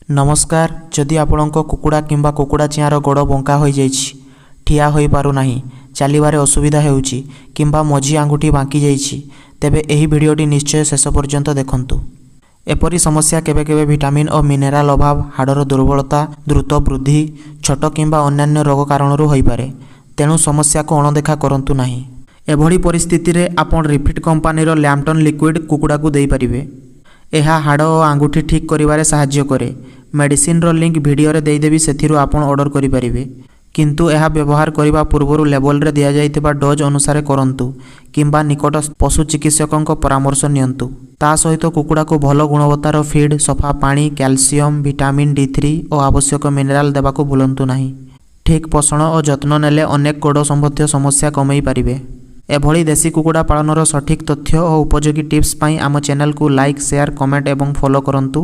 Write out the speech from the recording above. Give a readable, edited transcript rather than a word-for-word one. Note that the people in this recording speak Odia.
ନମସ୍କାର। ଯଦି ଆପଣଙ୍କ କୁକୁଡ଼ା କିମ୍ବା କୁକୁଡ଼ା ଚିଆଁର ଗୋଡ଼ ବଙ୍କା ହୋଇଯାଇଛି, ଠିଆ ହୋଇପାରୁନାହିଁ, ଚାଲିବାରେ ଅସୁବିଧା ହେଉଛି କିମ୍ବା ମଝି ଆଙ୍ଗୁଠି ବାଙ୍କି ଯାଇଛି, ତେବେ ଏହି ଭିଡ଼ିଓଟି ନିଶ୍ଚୟ ଶେଷ ପର୍ଯ୍ୟନ୍ତ ଦେଖନ୍ତୁ। ଏପରି ସମସ୍ୟା କେବେ କେବେ ଭିଟାମିନ୍ ଓ ମିନେରାଲ୍ ଅଭାବ, ହାଡ଼ର ଦୁର୍ବଳତା, ଦ୍ରୁତ ବୃଦ୍ଧି, ଛୋଟ କିମ୍ବା ଅନ୍ୟାନ୍ୟ ରୋଗ କାରଣରୁ ହୋଇପାରେ। ତେଣୁ ସମସ୍ୟାକୁ ଅଣଦେଖା କରନ୍ତୁ ନାହିଁ। ଏଭଳି ପରିସ୍ଥିତିରେ ଆପଣ ରିଫିଟ୍ କମ୍ପାନୀର ଲ୍ୟାମ୍ପଟନ୍ ଲିକ୍ୱିଡ୍ କୁକୁଡ଼ାକୁ ଦେଇପାରିବେ। ଏହା ହାଡ଼ ଓ ଆଙ୍ଗୁଠି ଠିକ୍ କରିବାରେ ସାହାଯ୍ୟ କରେ। ମେଡ଼ିସିନର ଲିଙ୍କ ଭିଡ଼ିଓରେ ଦେଇଦେବି, ସେଥିରୁ ଆପଣ ଅର୍ଡ଼ର କରିପାରିବେ। କିନ୍ତୁ ଏହା ବ୍ୟବହାର କରିବା ପୂର୍ବରୁ ଲେବଲରେ ଦିଆଯାଇଥିବା ଡୋଜ୍ ଅନୁସାରେ କରନ୍ତୁ କିମ୍ବା ନିକଟସ୍ଥ ପଶୁ ଚିକିତ୍ସକଙ୍କ ପରାମର୍ଶ ନିଅନ୍ତୁ। ତା ସହିତ କୁକୁଡ଼ାକୁ ଭଲ ଗୁଣବତ୍ତାର ଫିଡ୍, ସଫା ପାଣି, କ୍ୟାଲସିୟମ୍, ଭିଟାମିନ୍ ଡି3 ଓ ଆବଶ୍ୟକ ମିନେରାଲ୍ ଦେବାକୁ ଭୁଲନ୍ତୁ ନାହିଁ। ଠିକ୍ ପୋଷଣ ଓ ଯତ୍ନ ନେଲେ ଅନେକ ଗୋଡ଼ ସମ୍ବନ୍ଧୀୟ ସମସ୍ୟା କମେଇ ପାରିବେ। ଏଭଳି ଦେଶୀ କୁକୁଡ଼ା ପାଳନର ସଠିକ୍ ତଥ୍ୟ ଓ ଉପଯୋଗୀ ଟିପ୍ସ ପାଇଁ ଆମ ଚ୍ୟାନେଲକୁ ଲାଇକ୍, ସେୟାର, କମେଣ୍ଟ ଏବଂ ଫଲୋ କରନ୍ତୁ।